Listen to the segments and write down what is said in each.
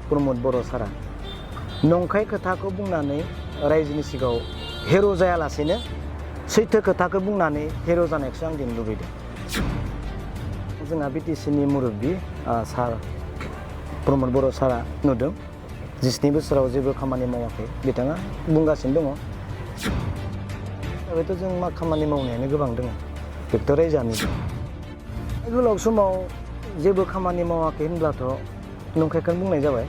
प्रमद बर' सारा नंखाय खोथाखौ बुंनानै रायजोनि सिगाङाव हिर' जायालासेनो सैथो खोथाखौ बुंनानै हिर' जानायखौसो आं दिनै लुबैदों। जोंहा बिटिसिनि मुरब्बी सार प्रमद बर' सारा नुदों 17 बोसोराव जेबो खामानि मावाखै बिथाङा बुंगासिनो दङ। बेथ' जों मा खामानि मावनायानो गोबां दङ बेखौथ' रायजोआ नुदों। गोलाव समाव जेबो खामानि मावाखै होनब्लाथ' नंखायखौनो बुंनाय जाबाय।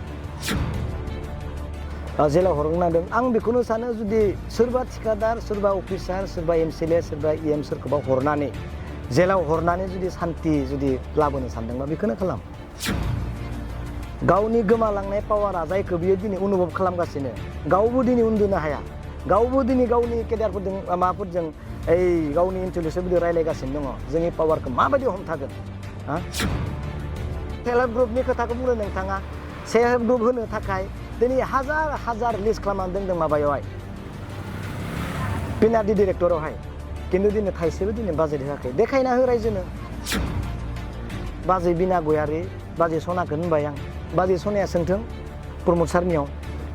जेलाव हरनांदों आं बेखौनो सानो जुदि सोरबा थिखादार सोरबा अफिसार सोरबा एमसिएलए सोरबा इएम सोरखौबा हरनानै जेलाव हरनानै जुदि सान्थि जुदि लाबोनो सानदोंबा बेखौनो खालाम। गावनि गोमालांनाय पावारा जायखौ बियो दिनै अनुभब खालामगासिनो गावबो दिनै उन्दुनो हाया गावबो दिनै गावनि केडारफोरजों माबाफोरजों गावनि इन्टेलिजेन्सफोरजों रायज्लायगासिनो दङ जोंनि पावारखौ माबायदि हमथागोन। सेल्फ हेल्प ग्रुपनि खोथाखौ बुंनो नोंथाङा सेल्फ हेल्प ग्रुप होनो थाखाय दिनै हाजार हाजार लिस्ट खालामनानै दोनदों माबायावहाय पिनाडि डिरेक्टरावहाय खिन्थु दिनै थाइसेबो दिनै बाजेट होआखै। देखायना हो रायजोनो बाजै बिना गयारि बाजै सनाखौ होनबाय आं बाजै सनाया सोंथों प्रमद सारनियाव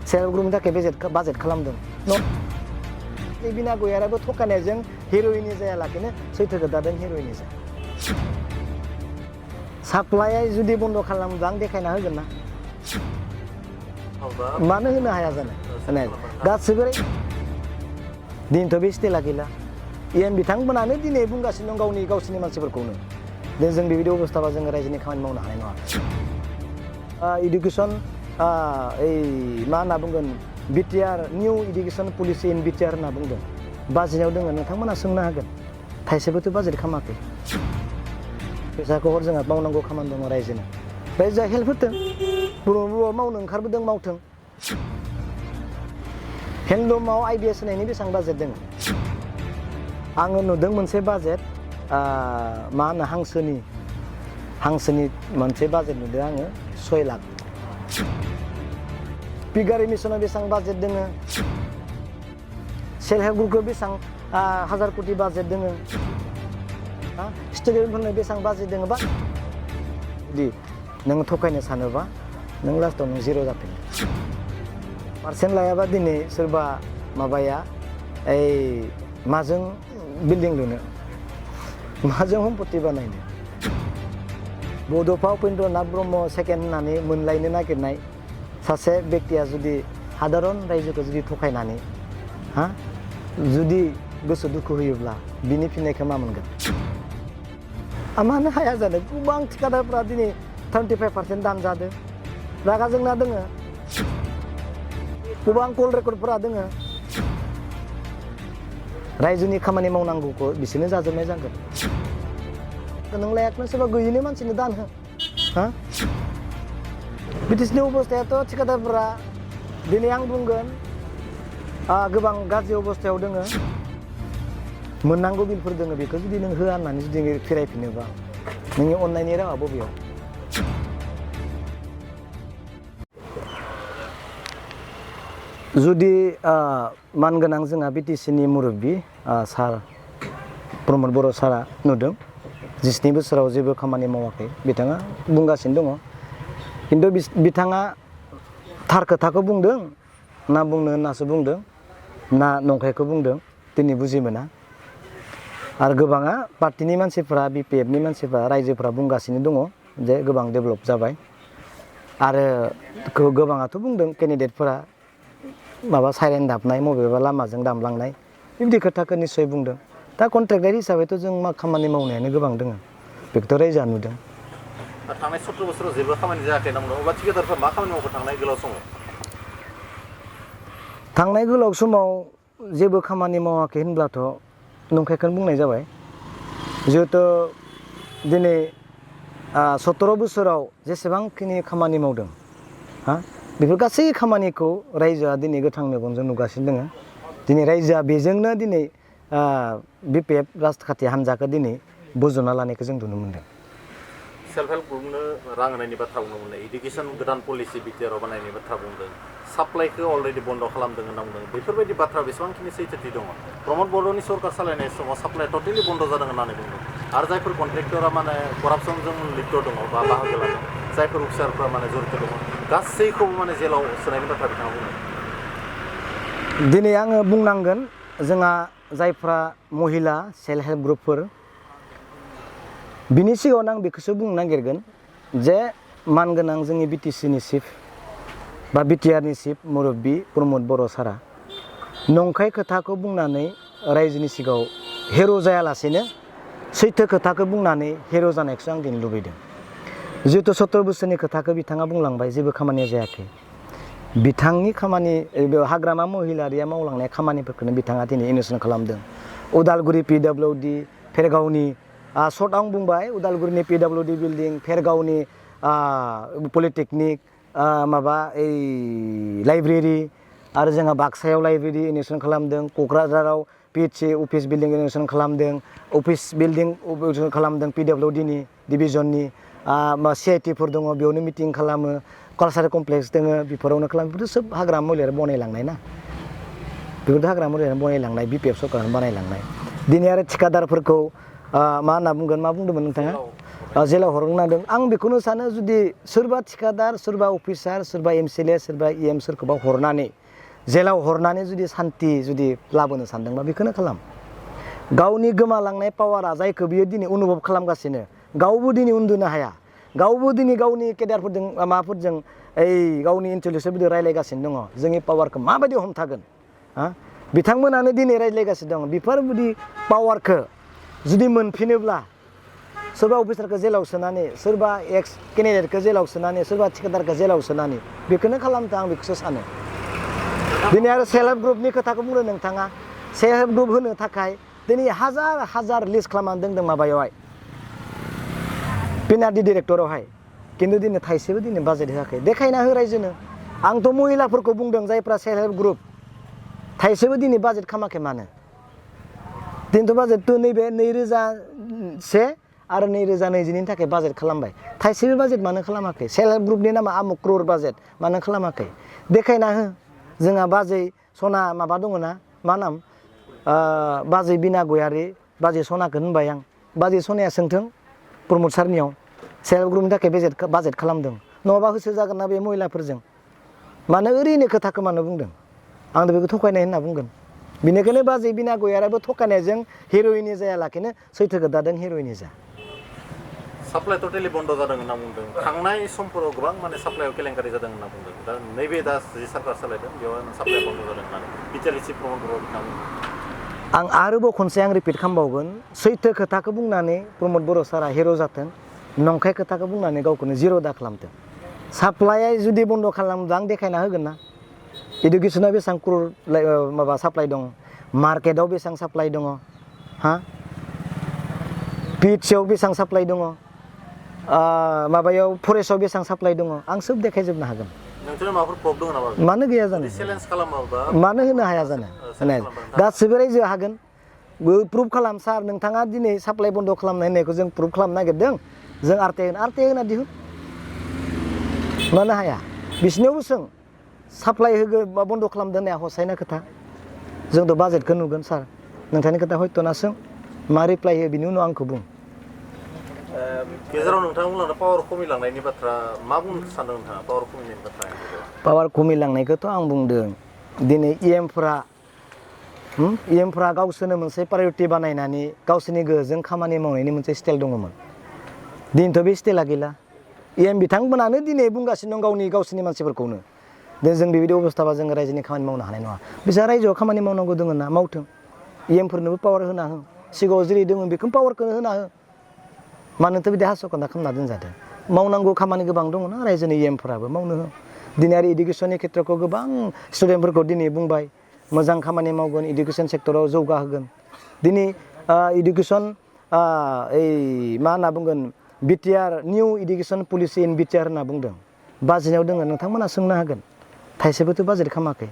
सेल्फ हेल्प ग्रुपनि थाखाय बाजेट खालामदों। बिना गयारियाबो थगायनायजों हिर'इननि जायालाखिनो सैथो खोथादों हिर'इननि जाया। साप्लाइ जुदि बन्द' खालामोब्ला आं देखायना होगोन ना मानो होनो हाया जानो गासिबो दिनैथ' बे स्टेला गैला इएम बिथांमोनानो दिनै बुंगासिनो दं गावसोरनि मानसिफोरखौनो जों बेबायदि अबस्थाबा जोङो रायजोनि खामानि मावनो हानाय नङा। इडुकेसन मा होनना बुंगोन बिटिआर निउ इडुकेसन पलिसि इन बिटिआर होनना बुंदों बाजेटआव दङ नोंथांमोना सोंनो हागोन थाइसेबोथ' बाजेट खालामाखै। फैसाखौ हर जोंहा मावनांगौ खामानि दङ रायजोआ हेल्प होथों बर'आव मावनो ओंखारबोदों मावथों। हेन्दलुमाव IBS होनायनि बेसेबां बाजेट दङ आङो नुदों मोनसे बाजेट मा होनो हांसोनि मोनसे बाजेट नुदों आङो 6 लाख। पिगारि मिसनाव बेसेबां बाजेट दङ सेल्फ हेल्प ग्रुपखौ बेसेबां 1000 कोटि बाजेट दङ स्टुडेन्टफोरनो बेसेबां बाजेट दङ बा जुदि नों थगायनो सानोबा नों लास्टआव नों जिर' जाफिनो। पारसेन्ट लायाबा दिनै सोरबा माबाया माजों बिल्डिं लुनो माजों सम्पति बानायनो बड'फा उपेन्द्रनाथ ब्रह्म सेकेन्ड होननानै मोनलायनो नागिरनाय सासे बेक्तिया जुदि हादरन रायजोखौ जुदि थगायनानै जुदि गोसो दुखु होयोब्ला बिनि फिननायखौ मा मोनगोन। मानो हाया जानो गोबां थिखादारफ्रा दिनै 25% दान जादों रागा जोंना दोङो गोबां कल रेकर्डफोरा दोङो रायजोनि खामानि मावनांगौखौ बिसोरनो जाजोबनाय जागोन। नों लायाखैनो सोरबा गैयिनो मानसिनो दान हो बिटिसिनि अबस्थायाथ' थिखादारफोरा दिनै आं बुंगोन गोबां गाज्रि अबस्थायाव दोङो मोननांगौ बिलफोर दोङो बेखौ जुदि नों होआ होननानै जुदि फिरायफिनोबा नोंनि अननायनि रावा बबेयाव। जुदि मानगोनां जोंहा बिटिसिनि मुरब्बी सार प्रमद बर' सारा नुदों 17 बोसोराव जेबो खामानि मावाखै बिथाङा बुंगासिनो दङ खिन्थु बिथाङा थार खोथाखौ बुंदों ना बुंनो होननासो बुंदों ना नंखायखौ बुंदों दिनै बुजि मोना। आरो गोबाङा पार्टिनि मानसिफ्रा BPFनि मानसिफ्रा रायजोफ्रा बुंगासिनो दङ जे गोबां डेभेलप जाबाय आरो गोबाङाथ' बुंदों केन्डिडेटफोरा माबा साइरेन दाबनाय बबेबा लामाजों दामलांनाय बिदि खोथाखौ निस्सय बुंदों। दा कन्ट्रेक्टार हिसाबैथ' जों मा खामानि मावनायानो गोबां दङ बेखौथ' रायजोआ नुदों। थांनाय 17 बोसोराव जेबो खामानि जायाखै होनना बुंदों अब्ला थिकादारफ्रा मा खामानि मावखो थांनाय गोलाव समाव थांनाय गोलाव समाव जेबो खामानि मावाखै होनब्लाथ' नंखायखौनो बुंनाय जाबाय। जिहेथु दिनै 17 बोसोराव जेसेबांखिनि खामानि मावदों बेफोर गासै खामानिखौ रायजोआ दिनै गोथां मेगनजों नुगासिनो दङ। दिनै रायजोआ बेजोंनो दिनै BPF राजखान्थि हान्जाखौ दिनै बोजबना लानायखौ जों नुनो मोनदों। सेल्फ हेल्प ग्रुपनो रां होनायनि बाथ्रा बुंनो मोनदों इडुकेसन गोदान पलिसि बिटिआरआव बानायनायनि बाथ्रा बुंदों साप्लाइखौ अलरेडि बन्द' खालामदों होनना बुंदों बेफोरबायदि बाथ्रा बेसेबांखिनि सैथोथि दङ। प्रमद बर'नि सरकार सालायनाय समाव साप्लाइआ टटेलि बन्द' जादों होननानै बुंदों आरो जायफोर कन्ट्रेक्टरा माने करापसनजों लिप्त दङ बा बाहागो लादों जायफोर अफिसारफ्रा माने जड़ित दङ गासैखौबो माने जेलाव सोनायनि बाथ्रा बिथाङा बुङो। दिनै आङो बुंनांगोन जोंहा जायफ्रा महिला सेल्फ हेल्प ग्रुपफोर बिनि सिगाङावनो आं बेखौसो बुंनो नागिरगोन जे मानगोनां जोंनि बिटिसिनि चिफ बा बिटिआरनि चिफ मुरब्बि प्रमद बर' सारा नंखाय खोथाखौ बुंनानै रायजोनि सिगाङाव हेर' जायालासेनो सैथो खोथाखौ बुंनानै हेर' जानायखौसो आं दिनै लुबैदों। जिहेथु 17 बोसोरनि खोथाखौ बिथाङा बुंलांबाय जेबो खामानिया जायाखै। बिथांनि खामानि हाग्रामा महिलारिया मावलांनाय खामानिफोरखौनो बिथाङा दिनै इन'सेन्ट खालामदों। उदालगुरि पिडब्लिउडि फेरगावनि सर्ट आं बुंबाय उदालगुरिनि पिडब्लिउडि बिल्डिं फेरगावनि पलिटेकनिक माबा लाइब्रेरि आरो जोंहा बाक्सायाव लाइब्रेरि इन'सेन्ट खालामदों। क'क्राझाराव पिएचसि अफिस बिल्डिं इन'सेन्ट खालामदों। अफिस बिल्डिं खालामदों पिडब्लिउडिनि डिभिजननि सिआइटिफोर दङ बेयावनो मिटिं खालामो। कालसारेल कमप्लेक्स दङ बेफोरावनो खालामो। बेफोरथ' सोब हाग्रा महिलाया बनायलांनाय ना बेफोरथ' हाग्रा महिलाया बनायलांनाय बिपिएफ सरकारनो बानायलांनाय। दिनै आरो थिखादारफोरखौ मा होनना बुंगोन मा बुंदोंमोन नोंथाङा जेलाव हरनांदों। आं बेखौनो सानो जुदि सोरबा थिखादार सोरबा अफिसार सोरबा एमसिएलए सोरबा इएम सोरखौबा हरनानै जेलाव हरनानै जुदि सान्थि जुदि लाबोनो सानदोंबा बेखौनो खालाम। गावनि गोमालांनाय पावारा जायखौ बियो दिनै अनुभब खालामगासिनो गावबो दिनै उन्दुनो हाया गावबो दिनै गावनि केडारफोरजों माबाफोरजों गावनि इन्टेलिजेन्सफोरजों रायज्लायगासिनो दङ जोंनि पावारखौ माबायदि हमथागोन बिथांमोनानो दिनै रायज्लायगासिनो दङ। बेफोरबायदि पावारखौ जुदि मोनफिनोब्ला सोरबा अफिसारखौ जेलाव सोनानै सोरबा एक्स केन्डिडेटखौ जेलाव सोनानै सोरबा थिखादारखौ जेलाव सोनानै बेखौनो खालामदों आं बेखौसो सानो। दिनै आरो सेल्फ हेल्प ग्रुपनि खोथाखौ बुंदों नोंथाङा। सेल्फ हेल्प ग्रुप होनो थाखाय दिनै हाजार हाजार लिस्ट खालामनानै दोनदों माबायावहाय पिनाडि डिरेक्टरावहाय खिन्थु दिनै थाइसेबो दिनै बाजेट होआखै। देखायना हो रायजोनो। आंथ' महिलाफोरखौ बुंदों जायफ्रा सेल्फ हेल्प ग्रुप थाइसेबो दिनै बाजेट खालामाखै मानो। दिनैथ' बाजेट नैबे 2001 आरो 2022नि थाखाय बाजेट खालामबाय थाइसेबो बाजेट मानो खालामाखै। सेल्फ हेल्प ग्रुपनि नामा आमुक क्रर बाजेट मानो खालामाखै देखायना हो। जोंहा बाजै सना माबा दङ ना मा नाम बाजै बिना गयारि बाजै सनाखौ होनबाय आं। बाजै सनाया सोंथों प्रमद सारनियाव सेल्फ हेल्प ग्रुपनि थाखाय बाजेट खालामदों नङाबा होसो जागोन ना बे महिलाफोरजों मानो ओरैनो खोथाखौ मानो बुंदों। आं बेखौ थगायनाय होनना बुंगोन। बेनिखायनो बाजै बिना गयारियाबो थगायनायजों हिर'इननि जायालाखेनो सैथो खोथादों हिर'इननि जा। साप्लाइ टटेलि बन्द जादों होनना बुंदों। थांनाय समफोराव गोबां माने साप्लाइआव केलेंकारि जादों होनना बुंदों। दा नैबे दा जि सरकार सालायदों बेयाव साप्लाइ बन्द जादों होननानै बिटिआरनि चिफ प्रमद बर' बिथाङा आं आरोबाव खनसे आं रिपिट खालामबावगोन सैथो खोथाखौ बुंनानै प्रमद बर' सारा हिर' जाथों नंखाय खोथाखौ बुंनानै गावखौनो जिर' दा खालामथों। साप्लाइआ जुदि बन्द खालामोब्ला आं देखायना होगोन ना इडुकेसनाव बेसेबां क्रर माबा साप्लाइ दं मार्केटआव बेसेबां साप्लाइ दङ पिएचसिआव बेसेबां साप्लाइ दङ माबायाव फरेस्टआव बेसेबां साप्लाइ दङ आं सोब देखायजोबनो हागोन। नोंथांनाव माबाफोर प्रब दङ नामा? मानो गैया जानो चेलेन्ज खालामाबा मानो होनो हाया जानो गासिबो रायजो हागोन। प्रुफ खालाम सार नोंथाङा दिनै साप्लाइ बन्द खालामनाय होननायखौ जों प्रुफ खालामनो नागिरदों जों आरटिआइ होना दिहुन मानो हाया। बिसोरनियावबो सों साप्लाइ होगोन बा बन्द खालामदों होननाया हसायना खोथा जोंथ' बाजेटखौ नुगोन सार नोंथांनि खोथा हयथ'ना सों मा रिप्लाइ होयो बिनि उनाव आंखौ बुं। गेजेराव नोंथाङा बुंलांदों पावार खमिलांनायनि बाथ्रा मा बुंनो सानदों नोंथाङा पावार खमिनायनि बाथ्रा? पावार खमिलांनायखौथ' आं बुंदों दिनै इएमफ्रा गावसोरनो मोनसे प्रायरिटि बानायनानै गावसोरनि गोहोजों खामानि मावनायनि मोनसे स्टाइल दङमोन। दिनैथ' बे स्टाइला गैला। इएम बिथांमोनानो दिनै बुंगासिनो दं गावसोरनि मानसिफोरखौनो जों बेबायदि अबस्थाबा जोङो रायजोनि खामानि मावनो हानाय नङा। बिसोर रायजोआव खामानि मावनांगौ दङ ना मावथों इएमफोरनोबो पावार होना हो सिगाङाव जेरै दङ बेखौनो पावारखौनो होना हो मानोथो बिदि हास'खान्दा खालामना दोनजादों। मावनांगौ खामानि गोबां दङ ना रायजोनि इएमफोराबो मावनो हो। दिनै आरो इडुकेसननि खेथ्रखौ गोबां स्टुडेन्टफोरखौ दिनै बुंबाय मोजां खामानि मावगोन इडुकेसन सेक्टराव जौगाहोगोन। दिनै इडुकेसन मा होनना बुंगोन बिटिआर निउ इडुकेसन पलिसि इन बिटिआर होनना बुंदों बाजेटआव दङ नोंथांमोना सोंनो हागोन थाइसेबोथ' बाजेट खालामाखै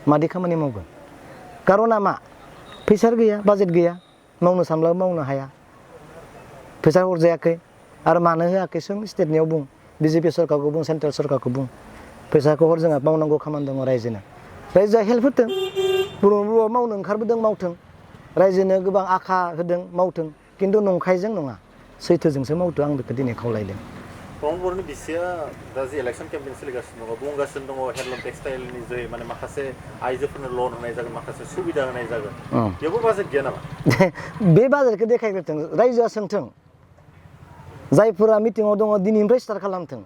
मादि खामानि मावगोन। कारना मा फैसा गैया बाजेट गैया मावनो सानब्लाबो मावनो हाया फैसा हरजायाखै आरो मानो होआखै सों स्टेटनियाव बुं बिजेपि सरकारखौ बुं सेन्ट्रेल सरकारखौ बुं फैसाखौ हर जोंहा मावनांगौ खामानि दङ रायजोनो रायजोआ हेल्प होथों बर'आ मावनो ओंखारबोदों मावथों रायजोनो गोबां आखा होदों मावथों खिन्थु नंखायजों नङा सैथोजोंसो मावथों आं बेखौ दिनै खावलायदों। प्रमद बर'नि बिसिया दा जि इलेक्सन केम्पेइन सोलिगासिनो दङ बुंगासिनो दङ हेन्डलुम टेक्सटाइलनि जोहै माने माखासे आइजोफोरनो लन होनाय जागोन माखासे सुबिदा होनाय जागोन बेयावबो बाजेट गैया नामा बे बाजेटखौ देखायग्रोथों रायजोआ सोंथों जायफोरा मिटिङाव दङ दिनैनिफ्राय स्टार्ट खालामथों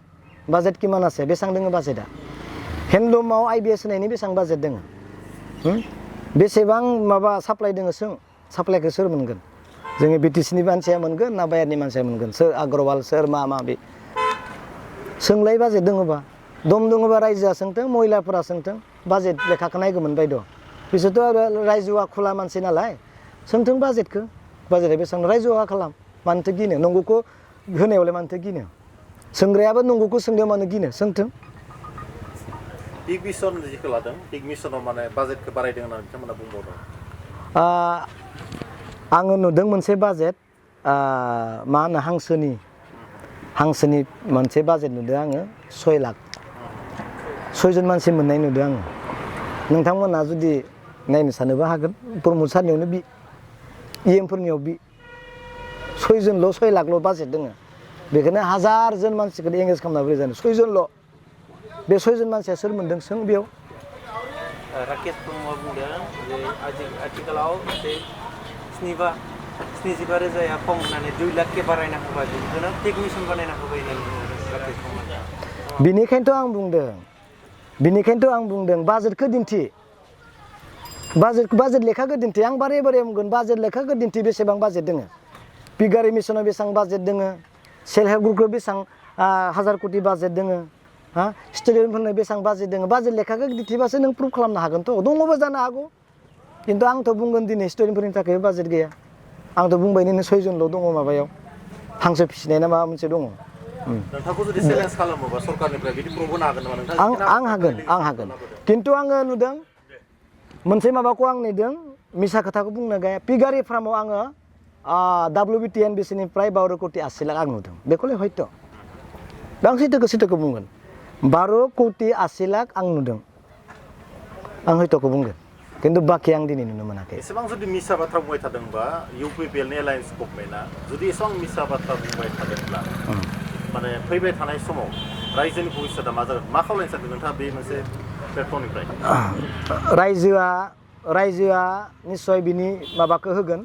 बाजेट किमान আছে बेसेबां दङ बाजेटआ हेन्डलुमाव आइबिएस होनायनि बेसेबां बाजेट दङ बेसेबां माबा साप्लाइ दङ सों साप्लाइखौ सोर मोनगोन जोंनि बिटिसिनि मानसिया मोनगोन ना बाहेरनि मानसिया मोनगोन सोर आग्रवाल सोर मा माबि सोंलाय बाजेट दङबा दम दङबा रायजोआ सोंथों महिलाफोरा सोंथों बाजेट लेखाखौ नायगौमोन बायद' बिसोरथ' रायजोआ खुला मानसि नालाय सोंथों बाजेटखौ बाजेटआ बेसेबां रायजोआ खालाम मानोथो गिनो नंगौखौ होनायावलाय मानोथो गिनो सोंग्रायाबो नंगौखौ सोंनायाव मानो गिनो सोंथों पिक मिसन जिखौ लादों पिक मिसनाव माने बाजेटखौ बारायदों होननानै बिथांमोना बुंबावदों आङो नुदों मोनसे बाजेट मा होनो हांसोनि मोनसे बाजेट नुदों आङो 6 लाख 6 मानसि मोननाय नुदों आङो नोंथांमोना जुदि नायनो सानोबा हागोन प्रमद सारनियावनो बि इएमफोरनियाव बि 6 लाखल' बाजेट दङ बेखौनो 1000 जन मानसिखौ एंगेज खालामना बोरै जानो 6 जनल' बे 6 जन मानसिया सोर मोनदों सों बेयाव राकेश ब्रह्मआ बुंदों जे आथिखालाव जे 75 रोजाया खम होननानै 2 लाखके बारायना होबाय बेखौनो टेक मिसन बानायना होबाय होननानै बुंदों राकेश ब्रह्मआ बिनिखायनोथ' आं बुंदों बाजेटखौ दिन्थि बाजेट लेखाखौ दिन्थि आं बारे बुंगोन बाजेट लेखाखौ दिन्थि बेसेबां बाजेट दङ पिगारि मिसनाव बेसेबां बाजेट दङ सेल्फ हेल्प ग्रुपखौ बेसेबां 1000 कोटि बाजेट दङ हा स्टुडेन्टफोरनो बेसेबां बाजेट दङ बाजेट लेखाखौ दिन्थिबासो नों प्रुभ खालामनो हागोनथ' दङबो जानो हागौ खिन्थु आंथ' बुंगोन दिनै स्टुडेन्टफोरनि थाखाय बाजेट गैया आंथ' बुंबाय नों 6 जनल' दङ माबायाव हांसो फिसिनाय ना माबा मोनसे दङ नोंथांखौ जुदि चेलेन्ज खालामोबा सरकारनिफ्राय बिदि प्रुभ होनो हागोन नामा नोंथां आं हागोन खिन्थु आङो नुदों मोनसे माबाखौ आं नुदों मिसा खोथाखौ बुंनो गैया पिगारि फार्माव आङो WBTNBCनिफ्राय 12 कोटि 80 लाख आं नुदों बेखौलाय हयथ' आं सैथोखौ बुंगोन 12 कोटि 80 लाख आं नुदों आं हयथ'खौ बुंगोन खिन्थु बाखि आं दिनै नुनो मोनाखै एसेबां जुदि मिसा बाथ्रा बुंबाय थादोंबा UPPLनि एलायन्स गभर्नमेन्टआ जुदि एसेबां मिसा बाथ्रा बुंबाय थादोंब्ला माने फैबाय थानाय समाव रायजोनि भबिष्यतआ मा जागोन मा खावलायनो सानदों नोंथाङा बे मोनसे प्लेटफर्मनिफ्राय रायजोआ निस्सय बिनि माबाखौ होगोन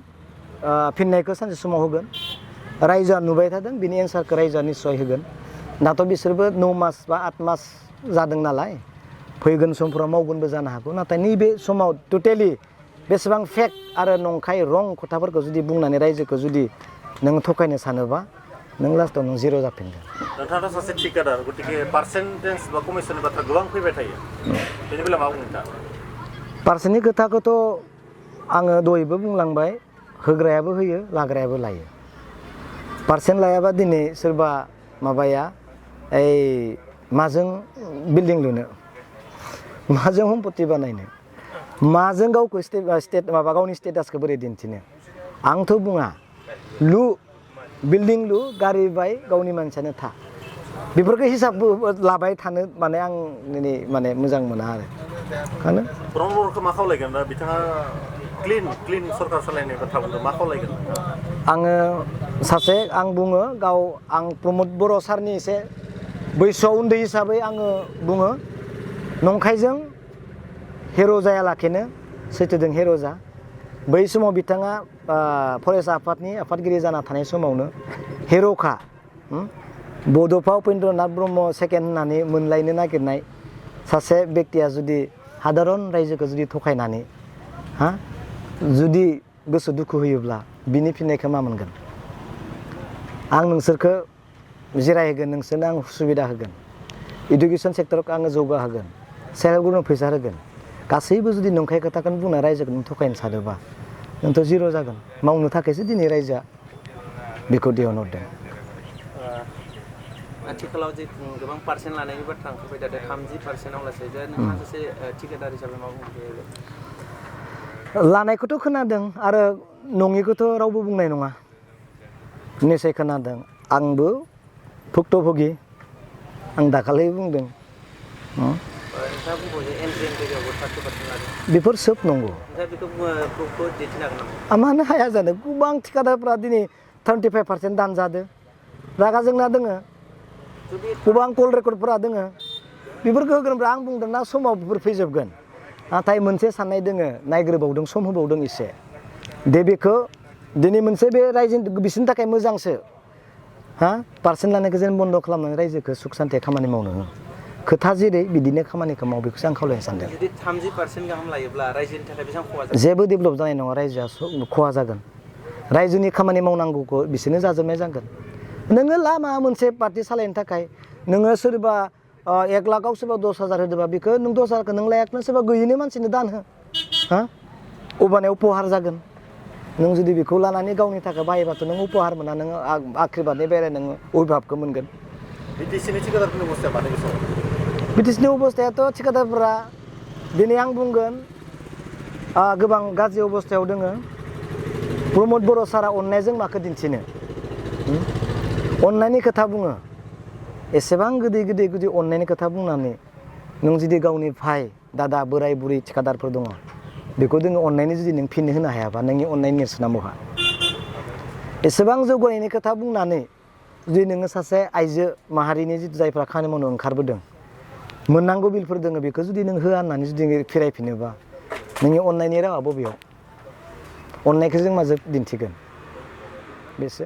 फिननायखौ सानसे समाव होगोन रायजोआ नुबाय थादों बिनि एन्सारखौ रायजोआ निस्सय होगोन दाथ' बिसोरबो 9 मास बा 8 मास जादों नालाय फैगोन समफोराव मावगोनबो जानो हागौ नाथाय नैबे समाव टटेलि बेसेबां फेक आरो नंखाय रं खोथाफोरखौ जुदि बुंनानै रायजोखौ जुदि नों थगायनो सानोबा नों लास्टआव नों जिर' जाफिनगोन नोंथाङाथ' सासे थिकादार गतिके पार्सेन्टेज बा कमिसननि बाथ्रा गोबां फैबाय थायो बेनि बेलायाव मा बुंनो नोंथाङा पार्सेन्टनि खोथाखौथ' आङो दहायबो बुंलांबाय होग्रायाबो होयो लाग्रायाबो लायो पार्सेन्ट लायाबा दिनै सोरबा माबाया माजों बिल्डिं लुनो माजों सम्पति बानायनो माजों गावखौ गावनि स्टेटासखौ बोरै दिन्थिनो आंथ' बुङा बिल्डिं लु गारि बाय गावनि मानसियानो था बेफोरखौ हिसाब लाबाय थानो माने आं दिनै माने मोजां मोना आरो ओंखायनो प्रमद बर'खौ मा खावलायगोन दा बिथाङा क्लिन सरकार सालायनाय बाथ्रा बुंदों मा खावलायगोन आङो आं बुङो आं प्रमद बर' सारनि एसे बैसोआव उन्दै हिसाबै आङो बुङो नंखायजों हिर' जायालाखेनो सैथोजों हिर' जा बै समाव बिथाङा फरेस्ट आफादनि आफादगिरि जाना थानाय समावनो हिर'खा बड'फा उपेन्द्रनाथ ब्रह्म सेकेन्ड होननानै मोनलायनो नागिरनाय सासे बेक्तिया जुदि हादरन रायजोखौ जुदि थगायनानै जुदि गोसो दुखु होयोब्ला बिनि फिननायखौ मा मोनगोन आं नोंसोरखौ जिरायहोगोन नोंसोरनो आं सुबिदा होगोन इडुकेसन सेक्टरखौ आङो जौगाहोगोन सेल्फ हेल्प ग्रुपनो फैसा होगोन गासैबो जुदि नंखाय खोथाखौनो बुंना रायजोखौ नों थगायनो सानोबा नोंथ' जिर' जागोन मावनो थाखायसो दिनै रायजोआ बेखौ दिहुनहरदों आथिखालाव जे गोबां पार्सेन्ट लानायनि बाथ्रा ओंखारबाय थादों 30%आव लासै जे नोंथाङा सासे थिकादार हिसाबै मा बुंनो लानायखौथ' खोनादों आरो नङिखौथ' रावबो बुंनाय नङा निसय खोनादों आंबो भुक्तभोगि आं दाखालि बुंदों नोंथाङा बुंबाय जे एन्ट्रेन जायगायावबो 30% लादों बेफोर सोब नंगौ नोंथाङा बेखौ प्रुफखौ दिन्थिनो हागोन नामा मानो हाया जानो गोबां थिकादारफ्रा दिनै 35% दान जादों रागा जोंना दोङो गोबां कल रेकर्डफोरा दोङो बेफोरखौ होग्रोब्ला आं बुंदों ना समाव बेफोर फैजोबगोन नाथाय मोनसे साननाय दोङो नायग्रोबावदों सम होबावदों एसे दे बेखौ दिनै मोनसे बे रायजो बिसोरनि थाखाय मोजांसो हा पार्सेन्ट लानायखौ जेन बन्द' खालामनानै रायजोखौ सुख सान्थियै खामानि मावनो हो खोथा जेरै बिदिनो खामानिखौ माव बेखौसो आं खावलायनो सानदों जुदि 30% गाहाम लायोब्ला रायजोनि थाखाय बेसेबां खहा जागोन जेबो डेभेलप जानाय नङा रायजोआ खहा जागोन रायजोनि खामानि मावनांगौखौ बिसोरनो जाजोबनाय जागोन नोङो लामा मोनसे पार्टि सालायनो थाखाय नोङो सोरबा 1 लाखआव सोरबा 10,000 होदोंबा बेखौ नों 10,000खौ नों लायाखैनो सोरबा गैयिनो मानसिनो दान हो हा अबानिया उपहार जागोन नों जुदि बेखौ लानानै गावनि थाखाय बाहायबाथ' नों उपहार मोना नोङो आख्रिबादनि बेराय नोङो अभिभाबकखौ मोनगोन बिटिसिनि थिखादारफोरनि अबस्थाया माने गोसो बिटिसिनि अबस्थायाथ' थिखादारफोरा दिनै आं बुंगोन गोबां गाज्रि अबस्थायाव दोङो प्रमद बर' सारा अननायजों माखौ दिन्थिनो अननायनि खोथा बुङो एसेबां गोदै अननायनि खोथा बुंनानै नों जुदि गावनि भाइ दादा बोराय बुरै थिखादारफोर दङ बेखौ जोङो अननायनि जुदि नों फिननो होनो हायाबा नोंनि अननायनि नेरसोना बहा एसेबां जौगानायनि खोथा बुंनानै जुदि नोङो सासे आइजो माहारिनि जिथु जायफ्रा खामानि मावनो ओंखारबोदों मोननांगौ बिलफोर दोङो बेखौ जुदि नों होआ होननानै जुदि फिरायफिनोबा नोंनि अननायनि रावा बबेयाव अननायखौ जों माजों दिन्थिगोन बेसो